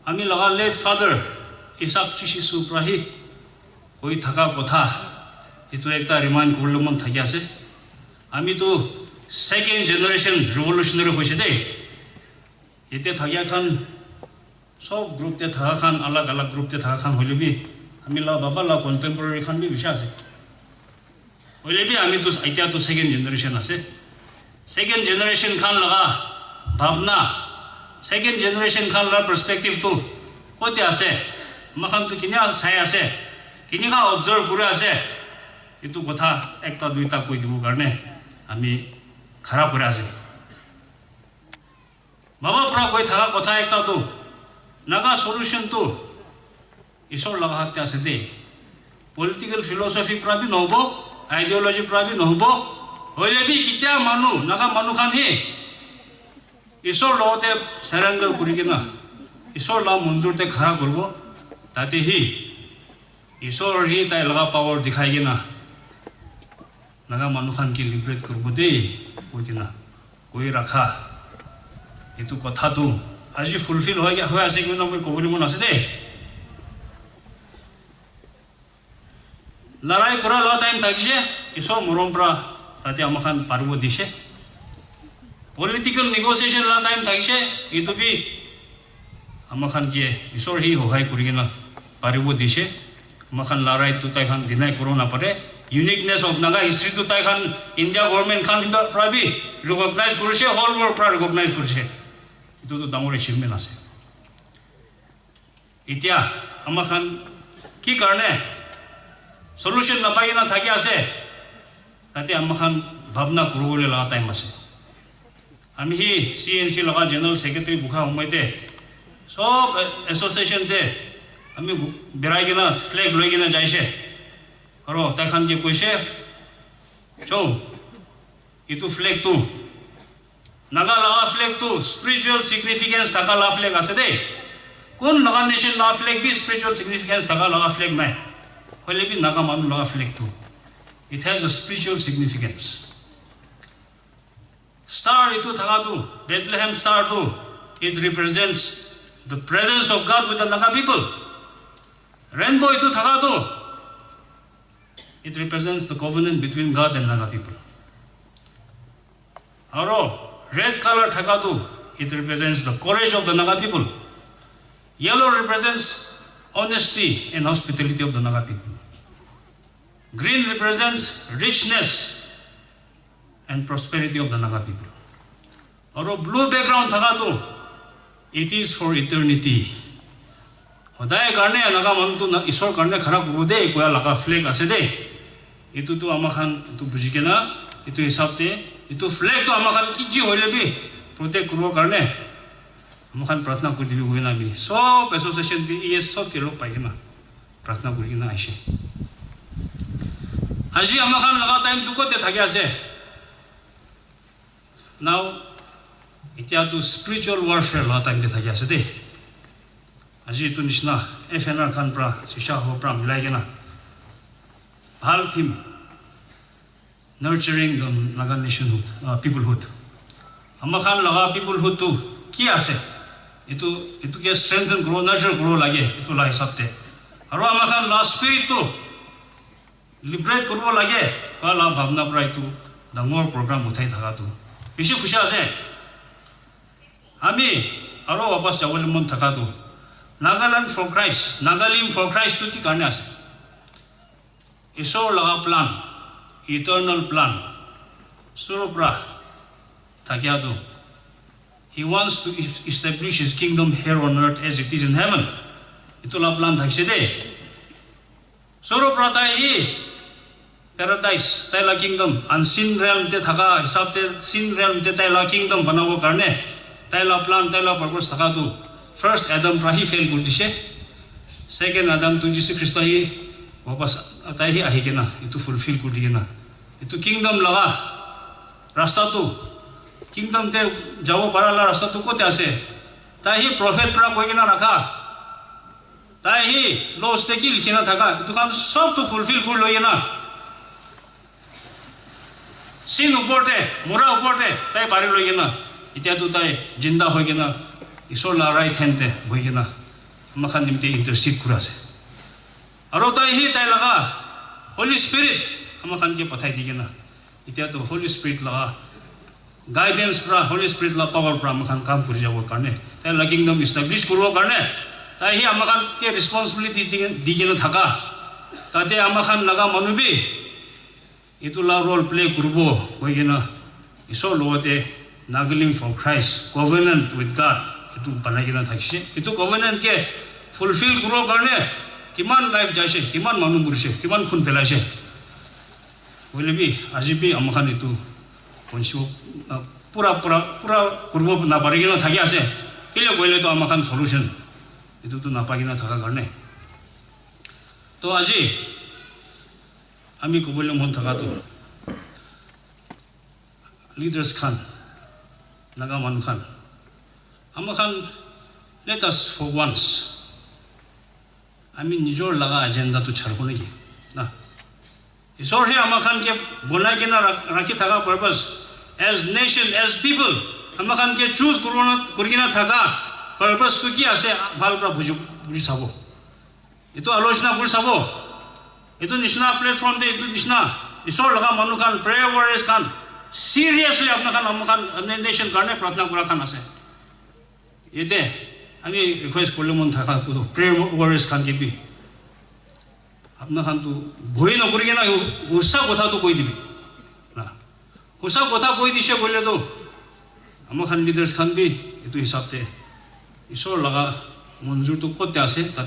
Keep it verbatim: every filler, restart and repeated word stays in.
Ami laga late father Isaac Chishi Subrahi koi thaka kotha, etu ekta remind kuribole mon thaki ase. Ami tu second generation revolutionary hoise de. Ete thakia khan, sob group te thaka khan, alag alag group te thaka khan hoile bi, ami la baba la contemporary khan bi bishi ase. Hoile bi ami tu, etia tu second generation ase. Second generation khan laga bhabna, second generation khan laga perspective tu kote ase? Ama khan tu kinika sai ase, kinika observe kuri ase? Etu kotha ekta duita koi dibo karne ami khara kuri ase. Baba pra koi thaka kotha ekta tu, Naga solution tu Isor laga hath te ase de. Political philosophy pra bi nohobo, ideology pra bi nohobo. Hoile bi kitia manu, Naga manu khan hi Isor logote surrender kuri kena, Isor la manzur te khara kuribo, tate hi Isor hi tai laga power dikhai kena Naga manu khan ke liberate kuribo de koi kena koi rakha. Etu kotha tu aji fulfill hoi, hoi ase koi na moi kobole mon ase de. Larai kura la time thakishe, Isor morom pra tate ama khan paribo dishe. Political negotiation la time thakishe, etu bi ama khan ke Isor hi hohai kuri kena paribo dishe. Ama khan la right tu tai khan deny kuro na pare. Uniqueness of Naga history tu tai khan India government khan pra bi recognize kurishe, whole world pra recognize kurishe. Etu tu dangor achievement ase. Etia ama khan ki karne solution napai kena thaki ase, tate ama khan bhabna kuribole laga time ase. Ami hi C N C laga general secretary bukha humai te sob association te ami gu-, berai kena flag loi kena jaise. Aro tai khan ke koise, "Cho, etu flag tu Naga laga flag tu spiritual significance thaka laga flag ase de. Kun laga nation laga flag bi spiritual significance thaka laga flag nai. Hoile bi Naga manu laga flag tu, it has a spiritual significance." Star etu thaka tu, Bethlehem star tu, it represents the presence of God with the Naga people. Rainbow etu thaka tu, it represents the covenant between God and Naga people. Aro red color thaka tu, it represents the courage of the Naga people. Yellow represents honesty and hospitality of the Naga people. Green represents richness and prosperity of the Naga people. Aro blue background thaka tu, it is for eternity. Hodai karne Naga manu tu na, Isor karne khara kuribo de koya laga flag ase de. Etu tu ama khan etu buji kena, etu hisab te, etu flag tu ama khan ki ji hoile bi protect kuribo karne ama khan pratna kuri dibi koi na ami sob association te, E S sob ke log pai kena pratna kuri kena aise. Aji ama khan laga time tu kote thaki ase? Now, etia tu spiritual warfare laga time te thaki ase de. Aji etu nishina F N R khan pra, shisha ho pra milai kena bhal theme, nurturing the Naga nationhood, uh, peoplehood. Ama khan laga peoplehood tu ki ase? Etu, etu ke strengthen kuro, nurture kuro lage, etu la hisab te. Aro ama khan la spirit tu liberate kuribo lage, koa la bhabna pra etu dangor program uthai thaka tu bishi khushi ase. Ami aro wapas jabole mon thaka tu, Nagaland for Christ, Nagalim for Christ tu ki karne ase? Isor laga plan, eternal plan, suru pra thakia tu, he wants to es-, establish his kingdom here on earth as it is in heaven. Etu la plan thakise de. Suru pra tai hi paradise, tai la kingdom, unseen realm te thaka hisab te, seen realm te tai la kingdom banabo karne, tai la plan, tai la purpose thaka tu, first Adam pra hi fail kuri dise. Second Adam tu Jisu Krista hi wapas, tai hi ahi kena etu fulfill kuri kena, etu kingdom laga rasta tu, kingdom te jabo para la rasta tu kote ase? Tai hi prophet pra koi kena rakha, tai hi laws te ki likhi na thaka, etu khan sob tu fulfill kuri loi kena, sin upor te, mura upor te tai pari loi kena, etia tu tai jinda hoi kena, Isor la right hand te bohi kena, ama khan nimite intercede kura ase. Aro tai hi tai laga Holy Spirit ama khan ke pathai di kena, etia to Holy Spirit laga guidance pra, Holy Spirit la power pra ama khan kam kuri jabo karne, tai la kingdom establish kuribo karne, tai hi ama khan ke responsibility di, di kena thaka, tate ama khan laga manu bi etu la role play kuribo koi kena Isor logote Nagalim for Christ, covenant with God, etu banai kena thakishe. Etu covenant ke fulfill kuribo karne kiman life jaise, kiman manu murishe, kiman khun pelaishe. Hoile bi aji bi ama khan etu konsi, uh, pura pura pura kuribo napari kena thaki ase. Kile koile to ama khan solution etu to napai kena thaka karne. To aji ami kobole mon thaka to leaders khan, Naga manu khan, ama khan, let us for once, ami nijor laga agenda tu chharbo neki na. Isor he ama khan ke bonai kena rak-, rakhi thaka purpose, as nation, as people, ama khan ke choose kurina, kurikena thaka purpose tu ki ase, bhal pra buji, buji sabo. Etu alochona kuri sabo. Etu nishina platform te etu nishina Isor laga manu khan, prayer warriors khan, seriously apna khan, ama khan, na-, nation karne pratna kura khan ase. Yate ami request kurle mon thaka kudo, prayer warriors khan ke bi. Apna khan tu bhoi na kuri kena u-, usa kotha tu koi dibi. Na. Hosa kotha koi dishe koile to, ama khan leaders khan bi etu hisab te Isor laga manzur to kote ase,